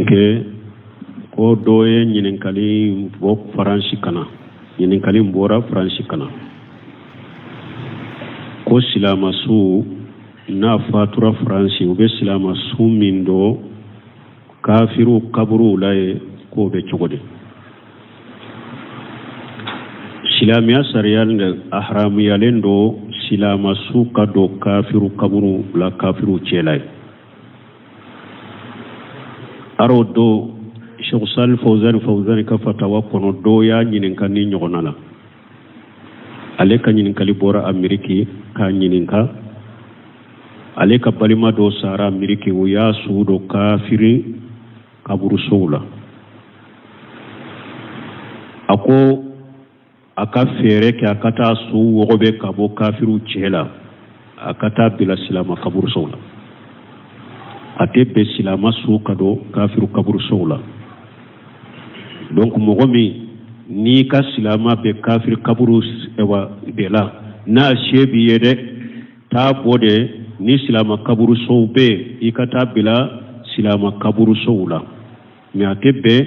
Kɛ ko dɔ ye ɲininkali bɔ Faransi ka na, ɲininkali bɔra Faransi ka na ko silamasu n'a fatura Faransi, u bɛ silamasu min don kafiriw kaburuw la yen, k'o bɛ cogo di? Silamɛya sariya de a haramuyalen don silamasu ka don kafiru kaburu la, kafiriw cɛla yen. Aro do Sheikh Salih Fawzani Fawzani ka fatawa kɔnɔ, dɔ y'a ɲininka nin ɲɔgɔnna la. Ale ka ɲininkali bɔra Ameriki k'a ɲininka, ale ka balima dɔ sara Ameriki, u y'a su don kafiri kaburusow la. A ko a ka fɛɛrɛ kɛ a ka taa su wɔgɔbɛ ka bɔ kafiriw cɛ la, a ka taa bila silama kaburusow la. A tɛ bɛn silama su ka don kafiriw kaburusow la. Donc mɔgɔ min n'i ka silama bɛ kafiri kaburu de la, n'a se b'i ye dɛ, taa bɔ de ni silama kaburusow bɛ yen, i ka taa bila silama kaburusow la. Mais a tɛ bɛn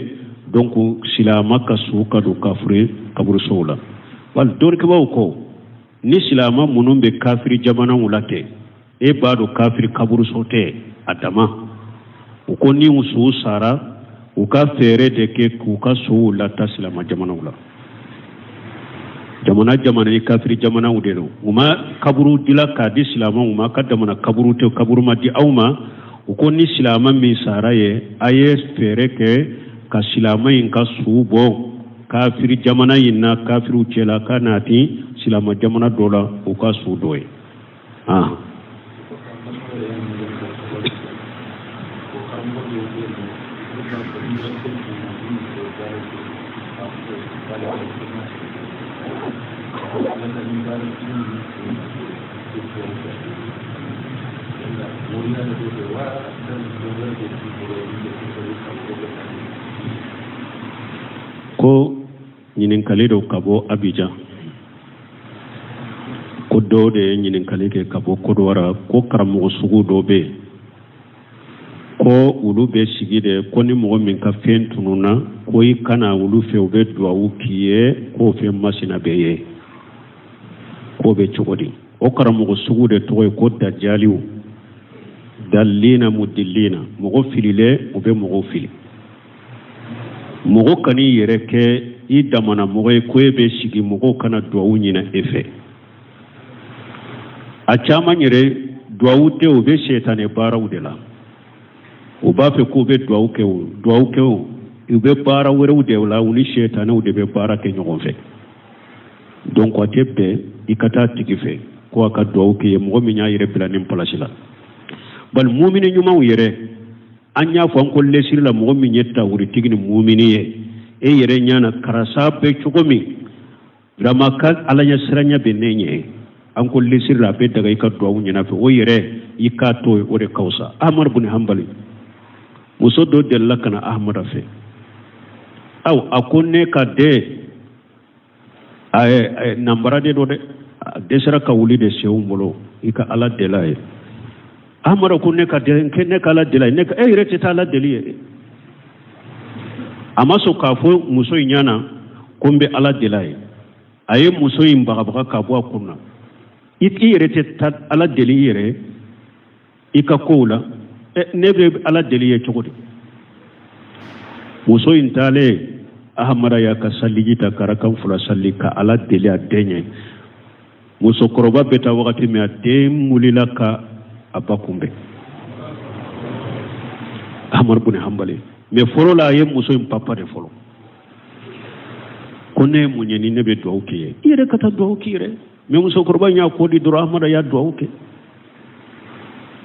donc silama ka su ka don kafiri kaburusow la. Wali dɔnnikɛbaaw ko ni silama minnu bɛ kafiri jamanaw la kɛ, e b'a dɔn kafiri kaburuso tɛ a dama. U ko ni u su sara, u ka fɛɛrɛ de kɛ k'u ka suw lataa silama jamanaw la. Jamana jamana ni kafiri jamanaw de don, u ma kaburu dila k'a di silamaw ma, ka jamana kaburu tɛ, kaburu ma di aw ma. U ko ni silama min sara yen, a ye fɛɛrɛ kɛ ka silama in ka su bɔ kafiri jamana in na, kafiriw cɛla, ka n'a ti silama jamana dɔ la, u ka su don yen. Ah. Ko ɲininkali don ka bɔ Abijan, ko dɔw de ye ɲininkali kɛ ka bɔ Kodowari, ko karamɔgɔ sugu dɔ bɛ yen ko olu bɛ sigi de, ko ni mɔgɔ min ka fɛn tununna, ko i ka na olu fɛ, u bɛ duwawu k'i ye k'o fɛn masina bɛ ye. K'o bɛ cogo di? O karamɔgɔ sugu de tɔgɔ ye ko dajaliw, dalina mudilina, mɔgɔ fililen, u bɛ mɔgɔw fili. Mɔgɔ kan'i yɛrɛ kɛ i damana mɔgɔ ye ko e bɛ sigi mɔgɔw ka na duwawu ɲini e fɛ. A caman yɛrɛ duwawu tɛ, u bɛ sɛtanɛ baaraw de la. U b'a fɛ k'u bɛ duwawu kɛ, o duwawu kɛ, o u bɛ baara wɛrɛw de la, u ni sɛtanɛw de bɛ baara kɛ ɲɔgɔn fɛ. Donc a tɛ bɛn i ka taa tigi fɛ ko a ka duwawu k'i ye, mɔgɔ min y'a yɛrɛ bila nin palasi la. Bali mumini ɲumanw yɛrɛ, an y'a fɔ an ko lesiri la, mɔgɔ min ye tawuritigi ni mumini ye, e yɛrɛ ɲɛ na karisa bɛ cogo min, vraiment ka ala ɲɛsiranya bɛ ne ɲɛ, an ko lesiri la a bɛ daga i ka duwawu ɲin'a fɛ. O yɛrɛ i k'a to yen, o de ka fisa. Ahmadu bin Hanbali, muso dɔ delila ka na Ahmada fɛ. Aw a ko ne ka den nanbara de don dɛ, a dɛsɛra ka wuli de senw bolo, i ka ala deli a ye. Ahmadu ko ne ka den, ne ka ala deli a ye, ne ka e yɛrɛ tɛ taa ala deli ye. A ma sɔn k'a fɔ muso in ɲɛna ko n bɛ ala deli a ye. A ye muso in bagabaga ka bɔ a kun na, i yɛrɛ tɛ taa ala deli i yɛrɛ i ka kow la, ne bɛ ala deli ye cogo di? Muso in taalen, Ahamada y'a ka saliji ta ka rakan fila sali ka ala deli a den ye. Musokɔrɔba bɛ taa wagati min, a den wulila ka a ba kunbɛn, Ahamadu bin Hanbali. Mais fɔlɔ la, a ye muso in papa de fɔlɔ ko ne ye mun ye ni ne bɛ duwawu k'i ye? I yɛrɛ ka taa duwawu k'i yɛrɛ. Mais musokɔrɔba in y'a ko di dɔrɔn, Ahamada y'a duwawu kɛ.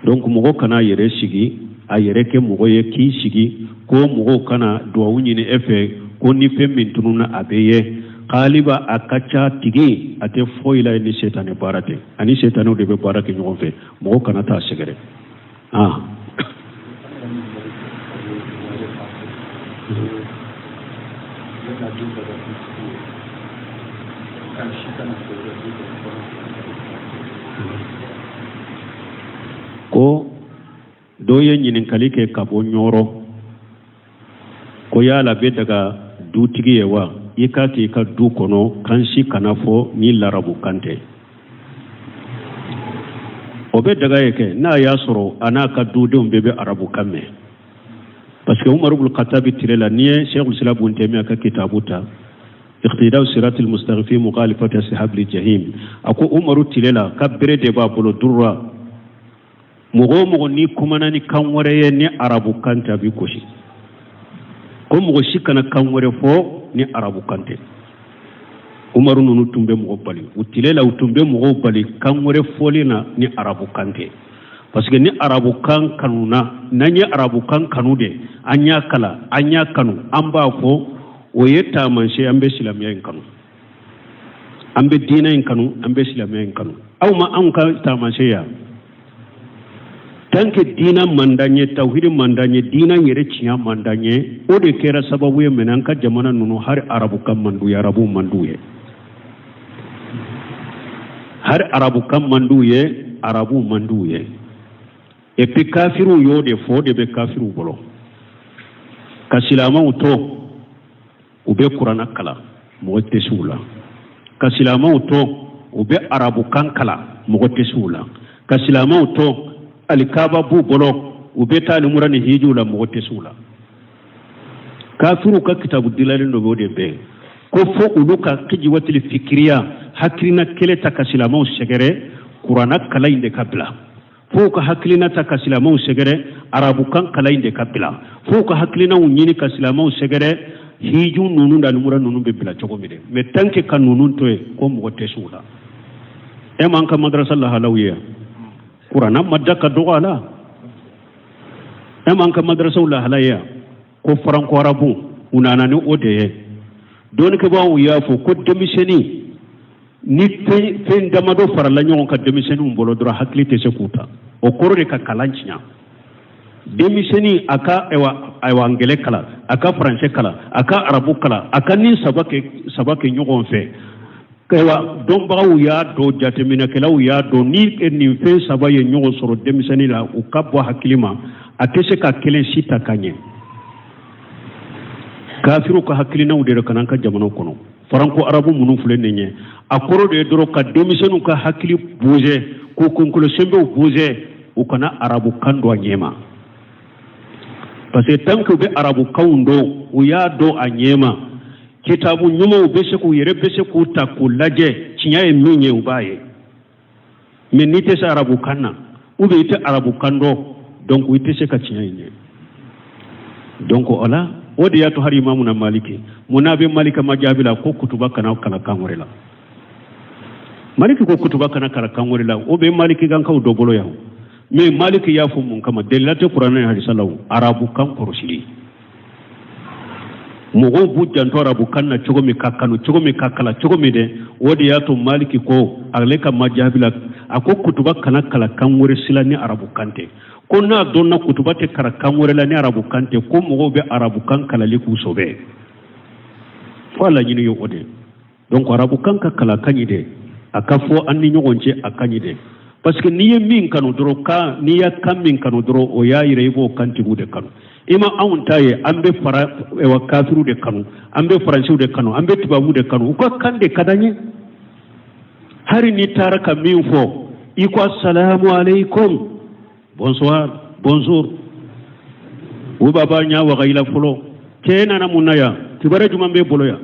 Donc mɔgɔ kana yɛrɛ sigi a yɛrɛ kɛ mɔgɔ ye k'i sigi ko mɔgɔw ka na duwawu ɲini e fɛ, ko ni fɛn min tununna a bɛ ye. Kaaliba a ka ca tigi a tɛ foyi la ni setanɛ baara tɛ, ani setanɛw de bɛ baara kɛ ɲɔgɔn fɛ. Mɔgɔ kana taa sɛgɛrɛ. Ah. Ko dɔ ye ɲininkali kɛ ka bɔ Ɲɔrɔ. yala bɛ daga dutigi ye wa i k'a kɛ i ka du kɔnɔ kan si kana fɔ ni larabu kan tɛ? O bɛ daga ye kɛ n'a y'a sɔrɔ a n'a ka dudenw bɛɛ bɛ arabu kan mɛn, parce que Umaru bun Katabi tile la, n'i ye Sheikhul Islam bun Taymiya ka kitabu ta, Iqtidau Siratil Mustaqim fi Mukhalifati Ashabil Jahim, a ko Umaru tile la ka bere de b'a bolo durura, mɔgɔ o mɔgɔ n'i kumana ni kan wɛrɛ ye ni arabu kan tɛ, a b'i gosi, ko mɔgɔ si kana kan wɛrɛ fɔ ni arabu kan tɛ. Umaru ninnu tun bɛ mɔgɔ bali u tile la, u tun bɛ mɔgɔw bali kan wɛrɛ fɔli na ni arabu kan tɛ, parce que ni arabu kan kanuna, n'an ye arabu kan kanu de, an y'a kalan, an y'a kanu, an b'a fɔ, o ye taamasiyɛn an bɛ silamɛya in kanu, an bɛ diinɛ in kanu, an bɛ silamɛya in kanu. Aw ma anw ka taamasiyɛn ya? Tant que diinɛ man d'an ye, tawhidi man d'an ye, diinɛ yɛrɛ tiɲɛ man d'an ye, o de kɛra sababu ye mɛnɛ an ka jamana ninnu, hali arabukan man d'u ye, arabuw man d'u ye, hali arabukan man d'u ye, arabuw man d'u ye. Et puis kafiriw y'o de fɔ, o de bɛ kafiriw bolo ka silamɛw to u bɛ kuranna kalan, mɔgɔ tɛ se u la, ka silamɛw to u bɛ arabukan kalan, mɔgɔ tɛ se u la, ka silamɛw to alikaba b'u bolo, u bɛ taa ni umura ni hijiw la, mɔgɔ tɛ se u la. Kafiriw ka kitabu dilalen dɔ bɛ, o de bɛ ko fo olu ka kijiwatili fikiriya, hakilina kɛlɛ ta ka silamɛw sɛgɛrɛ, kuranna kalan in de ka bila, f'u ka hakilina ta ka silamɛw sɛgɛrɛ, arabukan kalan in de ka bila, f'u ka hakilinaw ɲini ka silamɛw sɛgɛrɛ, hiju ninnu da umura ninnu bɛ bila cogo min dɛ. Mais tant que ka ninnu to yen, ko mɔgɔ tɛ se u la. E m'an ka madarasa lahalaw ye yan, kuranna mada ka dɔgɔ a la. E m'an ka madarasaw lahala ye yan, ko faranko arabu u nana ni o de ye. Dɔnnikɛbaaw y'a fɔ ko denmisɛnnin ni fɛn damadɔ farala ɲɔgɔn kan denmisɛnninw bolo dɔrɔn, hakili tɛ se k'u ta. O kɔrɔ de ka kalan tiɲɛ. Denmisɛnnin a ka ayiwa angɛlɛ kalan, a ka faransɛ kalan, a ka arabu kalan, a ka nin saba kɛ ɲɔgɔn fɛ. Ayiwa, dɔnbagaw y'a dɔn, jateminɛkɛlaw y'a dɔn, ni nin fɛn saba ye ɲɔgɔn sɔrɔ denmisɛnnin la, u ka bɔ hakili ma, a tɛ se ka kelen si ta ka ɲɛ. Kafiriw ka hakilinaw de ka na an ka jamanaw kɔnɔ, faranko arabu minnu filɛ nin ye, a kɔrɔ de ye dɔrɔn ka denmisɛnninw ka hakili bouger, k'u kunkolo senbɛw bouger, u kana arabukan dɔn a ɲɛ ma, parce que tant que u bɛ arabukanw dɔn, u y'a dɔn a ɲɛ ma, kitabu ɲumanw bɛ se k'u yɛrɛ bɛ se k'u ta k'u lajɛ, tiɲɛ ye min ye, u b'a ye. Mais n'i tɛ se arabukan na, ou bien i tɛ arabukan dɔn, donc i tɛ se ka tiɲɛ in ye. Donc o la, o de y'a to hali imamu na Maliki, mun n'a bɛ Maliki ma jaabi la ko kutuba kana kalan kan wɛrɛ la. Maliki ko kutuba kana kalan kan wɛrɛ la, o bɛ Maliki kankaw dɔ bolo yan. Mais Maliki y'a fɔ mun kama? Delila tɛ kuranɛ ni hadisa la o, arabukan kɔrɔsili. Mɔgɔw b'u janto arabukan na cogo min, ka kanu cogo min, ka kalan cogo min dɛ, o de y'a to Maliki ko ale ka majabi la, a ko kutuba kana kalan kan wɛrɛ si la ni arabukan tɛ, ko n'a dɔnna kutuba tɛ kalan kan wɛrɛ la ni arabukan tɛ, ko mɔgɔw bɛ arabukan kalali k'u sɔbɛ, fo a laɲini ye o de. Donc arabukan ka kalan ka ɲi dɛ, a ka fɔ an ni ɲɔgɔn cɛ, a ka ɲi dɛ, parce que n'i ye min kanu dɔrɔn, kan n'i ya kan min kanu dɔrɔn, o y'a yira i b'o kantigiw de kanu. I ma anw ta ye, an bɛ fara wa kafiriw de kanu, an bɛ faransiw de kanu, an bɛ tubabuw de kanu, u ka kan de ka d'an ye. Hali n'i taara ka min fɔ, i ko asalamu aleykum, bonsoir, bonjour, u b'a b'a ɲɛ waga i la fɔlɔ. Cɛ nana mun na yan? Kibaruya jumɛn b'e bolo yan?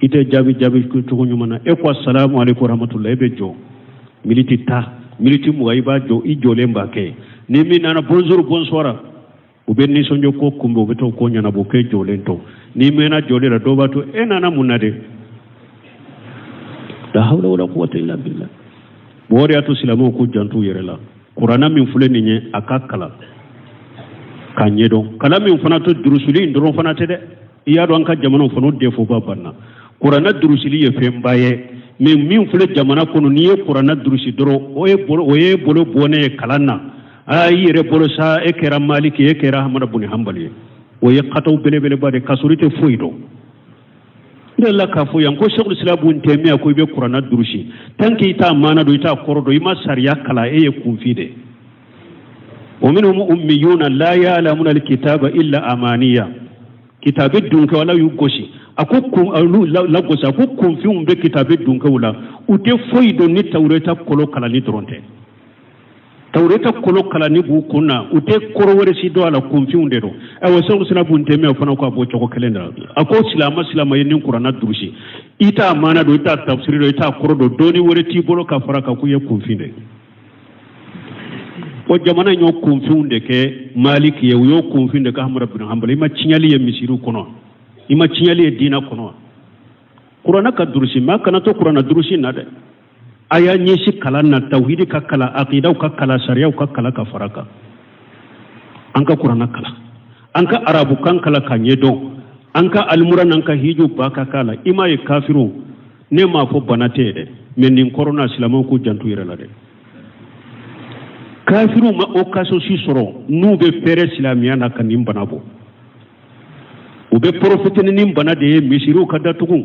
I tɛ jaabi jaabi cogo ɲuman na. E ko asalamu aleykum rahmatulahi, e bɛ jɔ miniti 10, miniti 20, i b'a jɔ, i jɔlen b'a kɛ. Ni min nana bonjour, bonsoir, u bɛ nisɔndiya ko kunbɛn, u bɛ t'o ko ɲɛnabɔ k'e jɔlen to. N'i mɛnna jɔlen la, dɔw b'a to e nana mun na de? La hawla wala quwwata illa billah. Bon, o de y'a to silamɛw k'u janto u yɛrɛ la. Kuranna min filɛ nin ye, a ka kalan k'a ɲɛdɔn. Kalan min fana to durusuli in dɔrɔn fana tɛ dɛ. I y'a dɔn, an ka jamanaw fana, o défaut ba banna. Kuranna durusili ye fɛnba ye, mais min filɛ jamana kɔnɔ, n'i ye kuranna durusi dɔrɔn, o ye bolo bɔnɛ ye kalan na. Aa, i yɛrɛ bolo sa, e kɛra Maliki, e kɛra Hamada buni Hanbali ye, o ye kataw belebeleba de, k'a sɔrɔ i tɛ foyi dɔn. N delila k'a fɔ yan ko Sɛkul Islam bun Tɛmiya ko i bɛ kuranna durusi, tant que i t'a maana dɔn, i t'a kɔrɔ dɔn, i ma sariya kalan, e ye kunfin de. Wa minhum ummiyuna la ya'lamuna alkitaba illa amaniya. Kitabe dunkew Ala y'u gosi, a ko olu lagosi, a ko kunfinw bɛ kitabe dunkew la, u tɛ foyi dɔn ni tawureta kolo kalanni dɔrɔn tɛ. Tawureta kolo kalanni b'u kun na, u tɛ kɔrɔ wɛrɛ si dɔn a la, kunfinw de don. Ayiwa, sɛku silam bun temiya fana ko a b'o cogo kelen de la. A ko silama silama ye nin kuranna durusi, i t'a maana dɔn, i t'a tafsiri dɔn, i t'a kɔrɔ dɔn, dɔnni wɛrɛ t'i bolo ka fara kan k'u ye kunfin de ye. O jamana in y'o kunfinw de kɛ Maliki ye, u y'o kunfin de kɛ Hamada bin Hanbali. I ma tiɲɛli ye misiriw kɔnɔ, i ma tiɲɛli ye diinɛ kɔnɔ. Kuranna ka durusi, mais a kana to kuranna durusi na dɛ, a y'a ɲɛsin kalan na, tawhidi ka kalan, aqidaw ka kalan, sariyaw ka kalan ka fara kan. An ka kuranna kalan, an ka arabukan kalan ka ɲɛdɔn, an ka alimura n'an ka hiju ba ka k'a la. I m'a ye kafiriw, ne m'a fɔ bana tɛ yen dɛ, mais nin kɔrɔna silamɛw k'u janto yɛrɛ la dɛ. Kafiriw ma occasion si sɔrɔ n'u bɛ fɛrɛ silamɛya na ka nin bana bɔ. U bɛ profiter ni nin bana de ye misiriw ka datugu,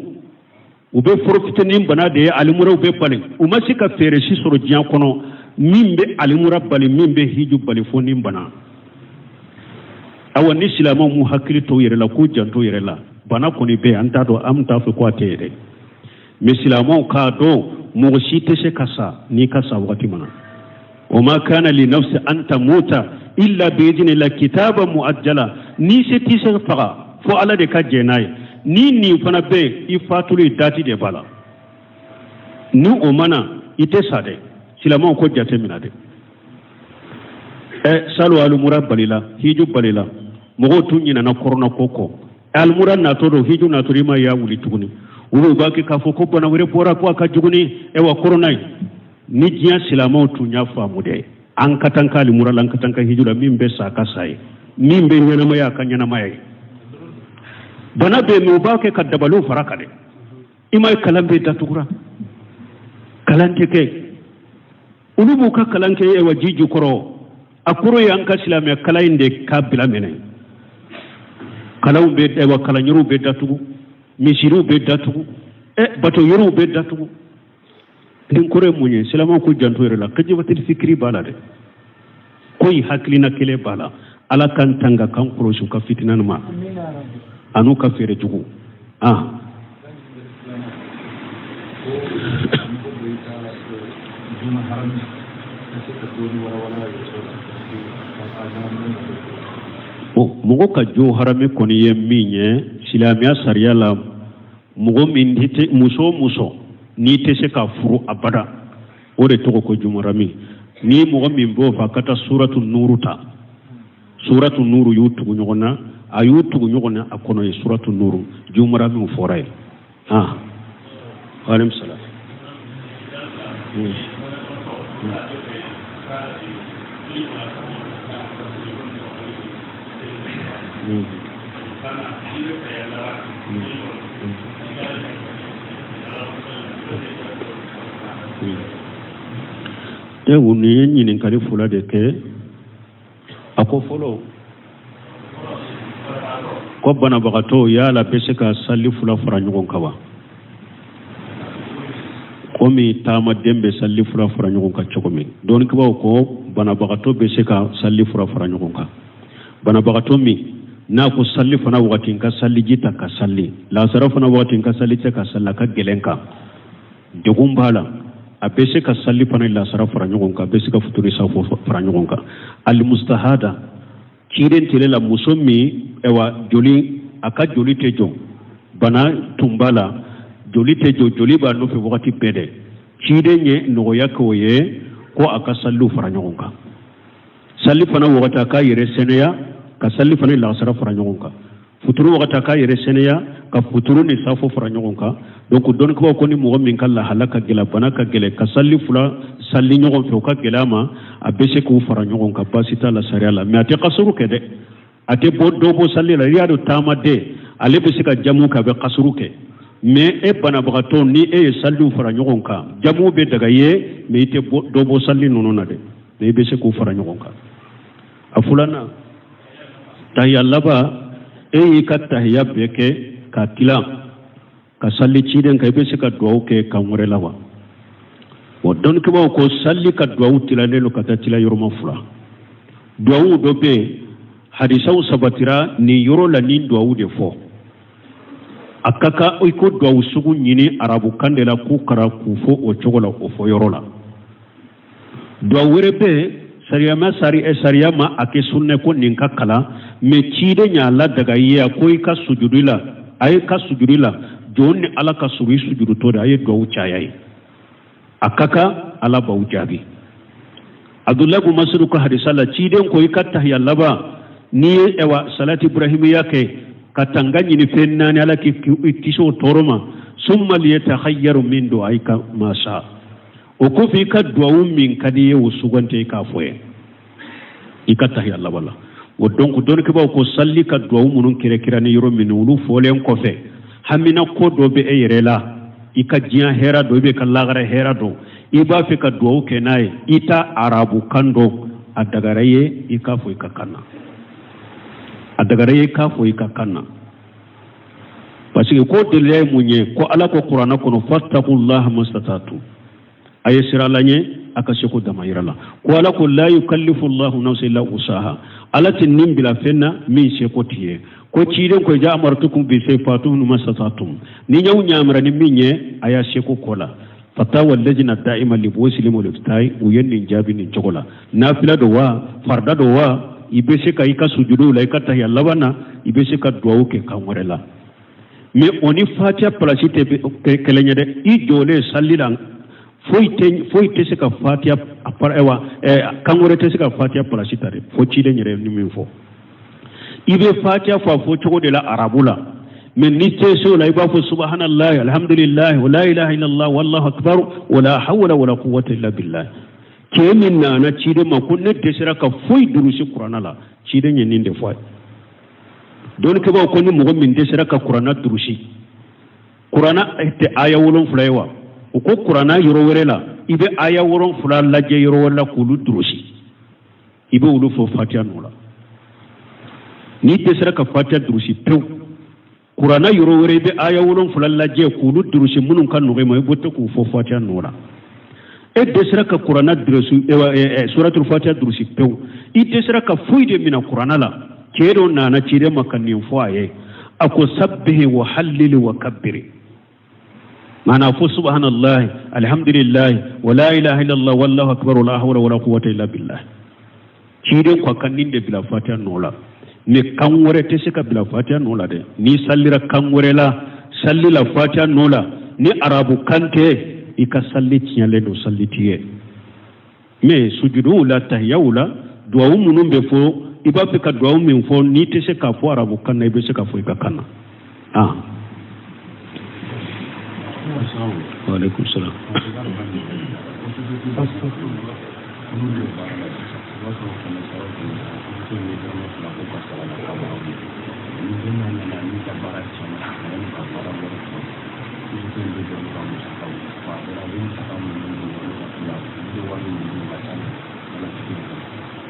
u bɛ profiter ni bana de ye alimuraw bɛ bali. U ma se ka fɛɛrɛ si sɔrɔ diɲɛ kɔnɔ min bɛ alimura bali, min bɛ hiju bali, fo nin bana. Awa, ni silamɛw m'u hakili to yɛrɛ la, k'u janto yɛrɛ la, bana kɔni bɛ yen, an t'a dɔn, an t'a fɔ ko a tɛ yen dɛ, mais silamɛw k'a dɔn mɔgɔ si tɛ se ka sa n'i ka sa wagati ma na. Wa ma kana li nafsi an tamuta illa biidhnillah kitaba muajjala. Ni se tɛ se faga fo Ala de ka jɛn n'a ye. Ni nin fana bɛ yen, i fatuli dati de b'a la, ni o ma na i tɛ sa dɛ. Silamɛw k'o jate minɛ dɛ. Ɛ salo alimura balila, hiju balila, mɔgɔw tun ɲinɛna kɔrɔna ko kɔ. Alimura natɔ don, hiju natɔ, i ma y'a wuli tuguni. Olu b'a kɛ k'a fɔ ko bana wɛrɛ bɔra ko a ka jugu ni ɛwa kɔrɔna ye. Ni diɲɛ silamɛw tun y'a faamu dɛ, an ka taa ka alimura la, an ka taa ka hiju la, min bɛ sa a ka sa ye, min bɛ ɲɛnamaya a ka ɲɛnamaya ye. Bana bɛ yen, mais u b'a kɛ ka dabaliw fara kan dɛ. I ma ye kalan bɛ datugura, kalan tɛ kɛ. Olu b'u ka kalan kɛ ɛwa ji jukɔrɔ. A kɔrɔ ye an ka silamɛya kalan in de ka bila minɛ. Kalanw bɛ ɛwa kalanyɔrɔw bɛ datugu, misiriw bɛ datugu, ɛ bato yɔrɔw bɛ datugu. Nin kɔrɔ ye mun ye? Silamɛw k'u janto yɛrɛ la. Kajibatili fikiri b'a la dɛ, ko in hakilina kelen b'a la. Ala k'an tanga, k'an kɔlɔsi u ka fitina ma an'u ka feere jugu. Ah, mɔgɔ ka jo harami kɔni ye min ye silamɛya sariya la, mɔgɔ min tɛ, muso o muso n'i tɛ se ka furu abada, o de tɔgɔ ko jumarami. Ni mɔgɔ min b'o fɛ, a ka taa suratu nuru ta. Suratu nuru y'u tugu ɲɔgɔn na, a y'u tugu ɲɔgɔn na, a kɔnɔ ye suratu nuru jumaramiw fɔra ye. Ah, waaleykum salaam. Ewu, nin ye ɲininkali fila de kɛ. A ko fɔlɔ ko banabagatɔ yala bɛ se ka sali fila fara ɲɔgɔn kan wa, komi taamaden bɛ sali fila fara ɲɔgɔn kan cogo min. Dɔnnikɛbaaw ko banabagatɔ bɛ se ka sali fila fara ɲɔgɔn kan. Banabagatɔ min n'a ko sali fana wagati n ka saliji ta ka sali, lansara fana wagati n ka sali tɛ ka sali, a ka gɛlɛn kan, degun b'a la, a bɛ se ka sali fana lansara fara ɲɔgɔn kan, a bɛ se ka futuri safo fara ɲɔgɔn kan. Alimustahada, ciden tele la, muso min ɛwa joli, a ka joli tɛ jɔ, bana tun b'a la, joli tɛ jɔ, joli b'a nɔfɛ wagati bɛɛ dɛ, ciden ye nɔgɔya kɛ o ye ko a ka saliw fara ɲɔgɔn kan. Sali fana wagati a k'a yɛrɛ sɛnɛya ka sali fana lansara fara ɲɔgɔn kan, futuru wagati a k'a yɛrɛ sɛnɛya ka futuru ni safo fara ɲɔgɔn kan. Donc dɔnnikɛbaaw ko ni mɔgɔ min ka lahala ka gɛlɛn, bana ka gɛlɛn, ka sali fila sali ɲɔgɔn fɛ o ka gɛlɛn a ma, a bɛ se k'u fara ɲɔgɔn kan, baasi t'a la sariya la. Mais a tɛ kasuru kɛ dɛ, a tɛ bɔ dɔ bɔ sali la. I y'a dɔn taamaden ale bɛ se ka jamu kɛ, a bɛ kasuru kɛ. Mais e banabagatɔ, ni e ye saliw fara ɲɔgɔn kan, jamu bɛ daga i ye, mais i tɛ dɔ bɔ sali ninnu na dɛ, mais i bɛ se k'u fara ɲɔgɔn kan. A filanan, tahiya laban, e y'i ka tahiya bɛɛ kɛ ka tila ka sali ciden kan, i bɛ se ka duwawu kɛ kan wɛrɛ la wa? Wa dɔnnikɛbaaw ko sali ka duwawu tilalen don ka taa tila yɔrɔma fila. Duwawu dɔ bɛ yen, Hadisaw sabatira nin yɔrɔ la nin duwawu de fɔ. A ka kan i ko duwawu sugu ɲini arabukan de la k'u karan k'u fɔ o cogo la o fɔ yɔrɔ la. Duwawu wɛrɛ bɛ yen, sariya ma sariya ma a kɛ sunna ko nin ka kalan, mais ciden y'a ladaga i ye a ko i ka sujudi la, a ye ka sujudi la, jɔn ni Ala ka surun i sujudutɔ de a ye duwawu caya ye. A ka kan Ala b'aw jaabi. Abdulayi bun Masudu ka hadisa la, ciden ko i ka tahiya laban n'i ye ɛwa salati ibrahimiya kɛ ka tanga ɲini fɛn naani Ala k'i kisi o tɔɔrɔ ma, summa liyatakhayyaru min du'aika ma sha. O kɔfɛ i ka duwawu min ka di i ye o sugandi i k'a fɔ ye i ka tahiya laban la. O donc dɔnnikɛbaaw ko sali ka duwawu minnu kɛrɛkɛrɛ ni yɔrɔ minnu olu fɔlen kɔfɛ, hamina ko dɔ bɛ e yɛrɛ la, i ka diɲɛ hɛra dɔ, i bɛ ka lagara hɛra dɔ, i b'a fɛ ka duwawu kɛ n'a ye, i t'a arabu kan dɔn, a dagara i ye i k'a fɔ i ka kan na. A dagara i ye i k'a fɔ i ka kan na. Parce que ko deliya ye mun ye? Ko Ala ko kuranɛ kɔnɔ fattakullaha mastata'tum, a ye siran Ala ɲɛ a ka seko damayira la. Ko Ala ko la yukallifu llahu nafsan illa wusaha, Ala tɛ nin bila fɛn na min seko t'i ye. Ko ciden ko iza amartukum bi shay fatu minhu mastata'tum, ni n y'aw ɲamara ni min ye a y'a seko k'o la. Fatawa lajina da'ima li buhusil wal ifta'i, u ye nin jaabi nin cogo la. Nafila don wa farida don wa, i bɛ se ka i ka sujuduw la, i ka tahiya laban na, i bɛ se ka duwawu kɛ kan wɛrɛ la. Mais o ni fatiya pilasi tɛ kelen ye dɛ. I jɔlen sali la, foyi tɛ foyi tɛ se ka fatiya ayiwa kan wɛrɛ tɛ se ka fatiya pilasi ta dɛ, fo ciden yɛrɛ ni min fɔ. I bɛ fatiya fɔ a fɔ cogo de la arabu la, mais n'i tɛ se o la, i b'a fɔ subahanallahi alhamdulillahi wa la ilaha illallah wallahu akbar wa la hawla wala quwwata illa billah. Cɛ min nana ciden ma ko ne dɛsɛra ka foyi durusi kuranna la, ciden ye nin de fɔ a ye. Dɔnnikɛbaaw ko ni mɔgɔ min dɛsɛra ka kuranna durusi, kuranna tɛ aya 70 ye wa? U ko kuranna yɔrɔ wɛrɛ la, i bɛ aya 70 lajɛ yɔrɔ wɛrɛ la k'olu durusi, i bɛ olu fɔ fatiya nɔ la. N'i dɛsɛra ka fatiya durusi pewu, kuranna yɔrɔ wɛrɛ i bɛ aya 70 lajɛ k'olu durusi minnu ka nɔgɔ i ma, i bɛ to k'u fɔ fatiya nɔ la. E dɛsɛra ka kuranna durusi, suratul fatiya durusi pewu, i dɛsɛra ka foyi de minɛ kuranna la. Cɛ dɔ nana ciden ma ka nin fɔ a ye, a ko sabbihi wa hallili wa kabbiri, maana fo subhanallahi alhamdulillahi wa la ilaha illallah wallahu akbar wa la hawla wala quwwata illa billah. Ciden ko a ka nin de bila fatiya nɔ la, mais kan wɛrɛ tɛ se ka bila fatiya nɔ la dɛ. N'i salira kan wɛrɛ la, sali la fatiya nɔ la, ni arabu kan tɛ, i ka sali tiɲɛlen don, sali t'i ye. Mais sujuduw la, tahiyaw la, duwawu minnu bɛ fɔ, i b'a fɛ ka duwawu min fɔ, n'i tɛ se k'a fɔ arabu kan na, i bɛ se k'a fɔ i ka kan na. Ah, waaleykum salaam.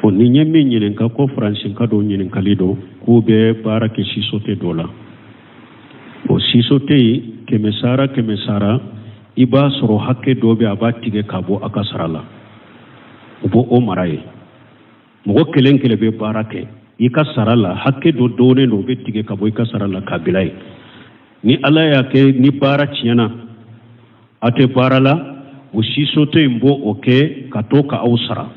O nin ye min ɲininka ko faransinka dɔ ɲininkali don k'u bɛ baara kɛ société dɔ la. O société in, kɛmɛ sara kɛmɛ sara, i b'a sɔrɔ hakɛ dɔ bɛ a b'a tigɛ ka bɔ a ka sara la, u b'o o mara ye. Mɔgɔ kelen kelen bɛ baara kɛ i ka sara la, hakɛ dɔ dɔnnen don, o bɛ tigɛ ka bɔ i ka sara la k'a bila yen. Ni Ala y'a kɛ ni baara tiɲɛna, a tɛ baara la, o société in b'o o kɛ ka to ka aw sara,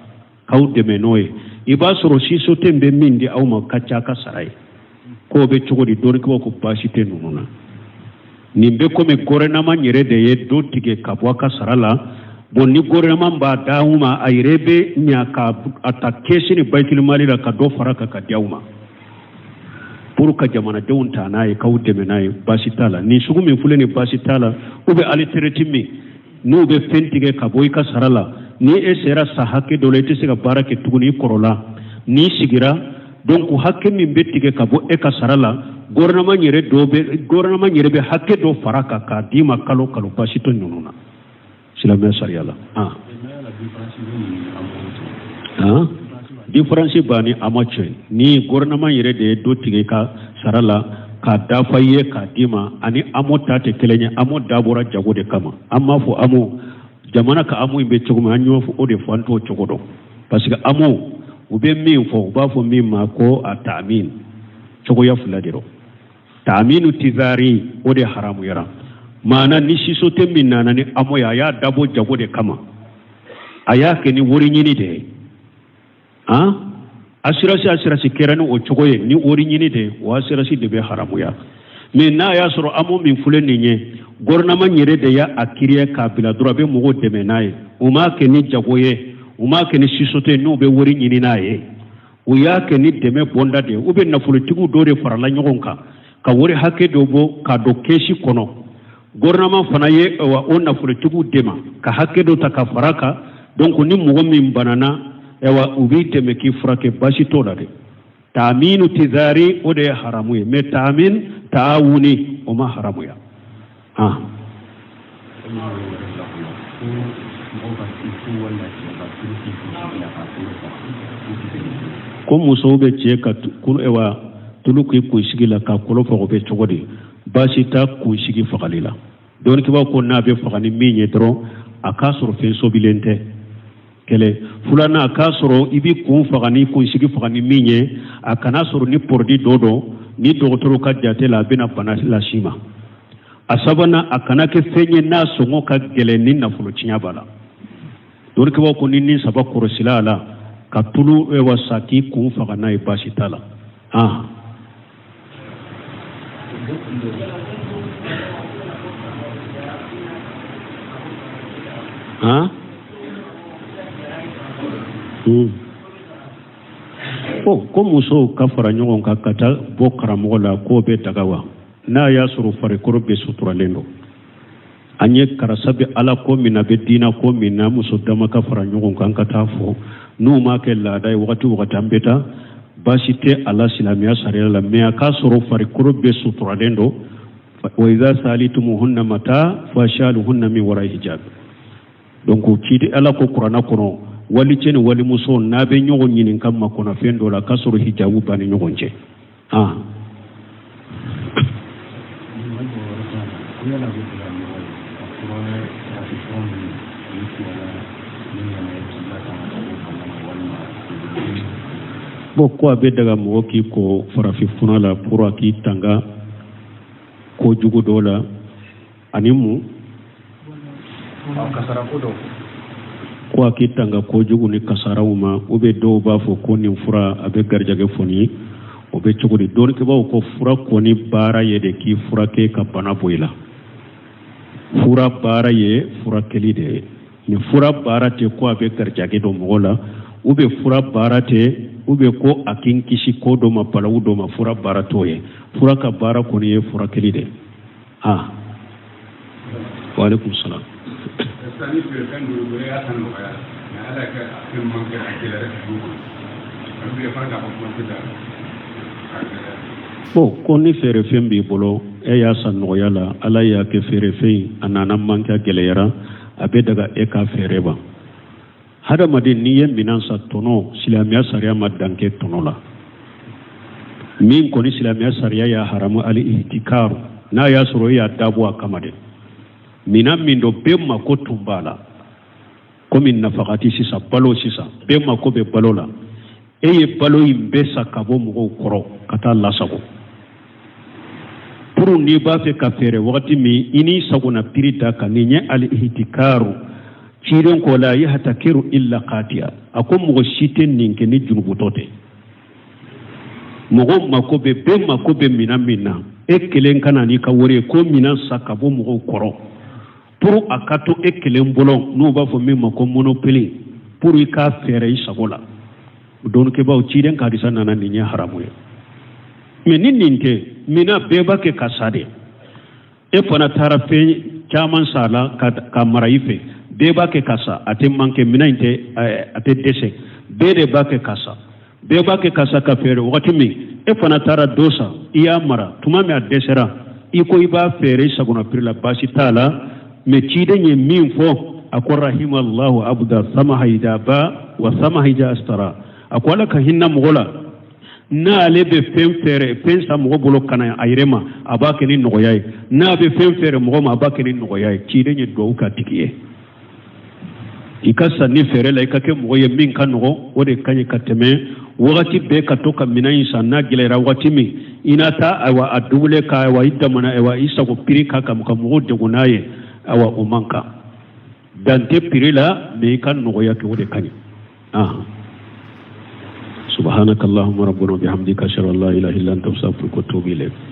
k'aw dɛmɛ n'o ye. I b'a sɔrɔ société in bɛ min di aw ma ka ca ka sara ye. K'o bɛ cogo di? Dɔnnikɛbaaw ko baasi tɛ ninnu na. Nin bɛ komi gɔrɛnaman yɛrɛ de ye dɔ tigɛ ka bɔ a ka sara la. Bon, ni gɔrɛnaman b'a d'aw ma, a yɛrɛ bɛ ɲa ka a ta kɛsi ni bayitilimali la ka dɔ fara kan ka di aw ma pour ka jamanadenw ta n'a ye, k'aw dɛmɛ n'a ye, baasi t'a la. Nin sugu min filɛ nin, baasi t'a la. U bɛ retraite min n'u bɛ fɛn tigɛ ka bɔ i ka sara la, ni e sera sa hakɛ dɔ la, i tɛ se ka baara kɛ tuguni, i kɔrɔla, n'i sigira, donc hakɛ min bɛ tigɛ ka bɔ e ka sara la, gouvernement yɛrɛ bɛ hakɛ dɔ fara kan k'a d'i ma kalo kalo. Baasi tɛ ninnu na silamɛya sariya la. Ah, ah, différence b'a ni AMO cɛ. Ni gouvernement yɛrɛ de ye dɔ tigɛ i ka sara la k'a dafa i ye k'a d'i ma, ani AMO ta tɛ kelen ye. AMO dabɔra jago de kama. An m'a fɔ AMO, jamana ka AMO in bɛ cogo min, an y'o o de fɔ, an t'o cogo dɔn, parce que AMO U bɛ min fɔ, u b'a fɔ min ma ko a taamin. Cogoya fila de rɔ. Taaminu tizari, o de haramuyara. Maana ni société min nana ni amo ye, a y'a dabɔ jago de kama, a y'a kɛ ni wari ɲini de ye. Han, assurance kɛra ni o cogo ye, ni wari ɲini de, o assurance de bɛ haramuya. Mais n'a y'a sɔrɔ amo min filɛ nin ye, gouvernement yɛrɛ de y'a a créer k'a bila dɔrɔn, a bɛ mɔgɔw dɛmɛ n'a ye, u m'a kɛ ni jago ye, u m'a kɛ ni société n'u bɛ wari ɲini n'a ye, u y'a kɛ ni dɛmɛ bonda de ye, u bɛ nafolotigiw dɔ de farala ɲɔgɔn kan ka wari hakɛ dɔ bɔ k'a don kɛsi kɔnɔ. Gouvernement fana ye o nafolotigiw dɛmɛ ka hakɛ dɔ ta ka fara kan. Donc ni mɔgɔ min banana, ayiwa, u b'i dɛmɛ k'i furakɛ, baasi t'o la dɛ. Taaminu tizari, o de ye haramu ye, mais taamin taawuni, o ma haramuya. Ah, ko musow bɛ cɛ ka ayiwa tulu k'i kunsigi la ka kolo faga, o bɛ cogo di? Baasi t'a kunsigi fagali la. Dɔnnikɛbaaw ko n'a bɛ faga ni min ye dɔrɔn, a k'a sɔrɔ fɛn sobilen tɛ. Kelen. Filanan, a k'a sɔrɔ i b'i kun faga ni kunsigi faga ni min ye, a kana sɔrɔ ni produit dɔ don ni dɔgɔtɔrɔw ka jate la, a bɛna bana las'i ma. A sabanan, a kana kɛ fɛn ye n'a sɔngɔ ka gɛlɛn, ni nafolo tiɲɛ b'a la. Dɔnnikɛbaaw ko ni nin saba kɔrɔsila a la, ka tulu wa sa k'i kun faga n'a ye, baasi t'a la. Ah, han, ko musow ka fara ɲɔgɔn kan ka taa bɔ karamɔgɔ la, k'o bɛ daga wa? N'a y'a sɔrɔ farikolo bɛɛ suturalen don, an ye karisa bɛ ala ko min na, bɛ diina ko min na, muso dama ka fara ɲɔgɔn kan ka taa fɔ, n'u m'a kɛ laada ye, wagati wagati an bɛ taa, baasi tɛ a la silamɛya sariya la. Mais a k'a sɔrɔ farikolo bɛɛ suturalen don. Wa iza salitumuhunna mata fasaluhunna min wara hijab. Donc ciden ala ko kuranna kɔnɔ, walicɛ ni walimuso, n'a bɛ ɲɔgɔn ɲininka makɔnɔfɛn dɔ la, k'a sɔrɔ hijabu b'a ni ɲɔgɔn cɛ. Ah, bon, ko a bɛ daga mɔgɔ k'i ko farafin fura la pour a k'i tanga ko jugu dɔ la, ani mun? Ko a k'i tanga kojugu ni kasaraw ma, ou bien dɔw b'a fɔ ko nin fura a bɛ garijɛgɛ foni, o bɛ cogo di? Dɔnnikɛbaaw ko fura kɔni baara ye de k'i furakɛ ka bana bɔ i la. Fura baara ye furakɛli de ye. Nin fura baara tɛ ko a bɛ garijɛgɛ don mɔgɔ la, ou bien fura baara tɛ ou bien ko a k'i kisi ko dɔ ma, balawu dɔ ma. Fura baara t'o ye. Fura ka baara kɔni ye furakɛli de ye. Ah, waaleykum salam. Sisan ni feerefɛn dɔ bolo, y'a san nɔgɔya la, mais ala kɛ a fɛn man kɛ, a gɛlɛyara dugu kɔnɔ, a bɛ fana k'a fɔ kuma tɛ da a gɛlɛya. Bon, ko ni feerefɛn b'i bolo, e y'a san nɔgɔya la, ala y'a kɛ feerefɛn a nana manqué, a gɛlɛyara, a bɛ daga e ka feere ban. Hadamaden, n'i ye minan san tɔnɔ, silamɛya sariya ma dan kɛ tɔnɔ la. Min kɔni silamɛya sariya y'a haramu, ali ihtikaru, n'a y'a sɔrɔ e y'a dabɔ a kama de. Minan min don, bɛɛ mako tun b'a la, komi nafakati sisan, balo sisan, bɛɛ mako bɛ balo la, e ye balo in bɛɛ san ka bɔ mɔgɔw kɔrɔ ka taa lasago pour n'i b'a fɛ ka feere wagati min, i n'i sagona prix da kan. Nin ye al ihtikaru. Ciden ko la yahtakiru illa qatiya. A ko mɔgɔ si tɛ nin kɛ ni junubutɔ tɛ. Mɔgɔ mako bɛ, bɛɛ mako bɛ minan min na, e kelen ka na n'i ka wari ye ko minan san ka bɔ mɔgɔw kɔrɔ pour a ka to e kelen bolo, n'u b'a fɔ min ma ko monopoly, pour i k'a feere i sago la. Dɔnnikɛbaaw, ciden ka hadisa nana nin ye haramu ye. Mais ni nin tɛ, minan bɛɛ b'a kɛ ka sa de. E fana taara fɛn caman san a la ka mara i fɛ, bɛɛ b'a kɛ ka sa, a tɛ manqué, minan in tɛ, a tɛ dɛsɛ, bɛɛ de b'a kɛ ka sa, bɛɛ b'a kɛ ka sa ka feere. Wagati min e fana taara dɔ san, i y'a mara, tuma min a dɛsɛra, i ko i b'a feere i sagona prix la, baasi t'a la. Mais ciden ye min fɔ, a ko rahimallahu abda samaha ida ba wa samaha ida astara. A ko ala ka hinɛ mɔgɔ la n'ale bɛ fɛn feere, fɛn san mɔgɔ bolo ka na a yɛrɛ ma, a b'a kɛ ni nɔgɔya ye, n'a bɛ fɛn feere mɔgɔ ma, a b'a kɛ ni nɔgɔya ye. Ciden ye duwawu k'a tigi ye. I ka sanni feere la, i ka kɛ mɔgɔ ye min ka nɔgɔn, o de ka ɲi ka tɛmɛ wagati bɛɛ ka to ka minɛn in san. N'a gɛlɛyara wagati min, i na taa, ayiwa, a dubule ka, ayiwa, i damana, ayiwa, i sago prix kan ka mɔgɔw degun n'a ye, ayiwa, o man kan. Dan tɛ prix la, mais i ka nɔgɔya kɛ, o de ka ɲi. Subhanaka allahumma rabbana bihamdika, ashhadu an la ilaha illa anta, astaghfiruka wa atubu ilayk.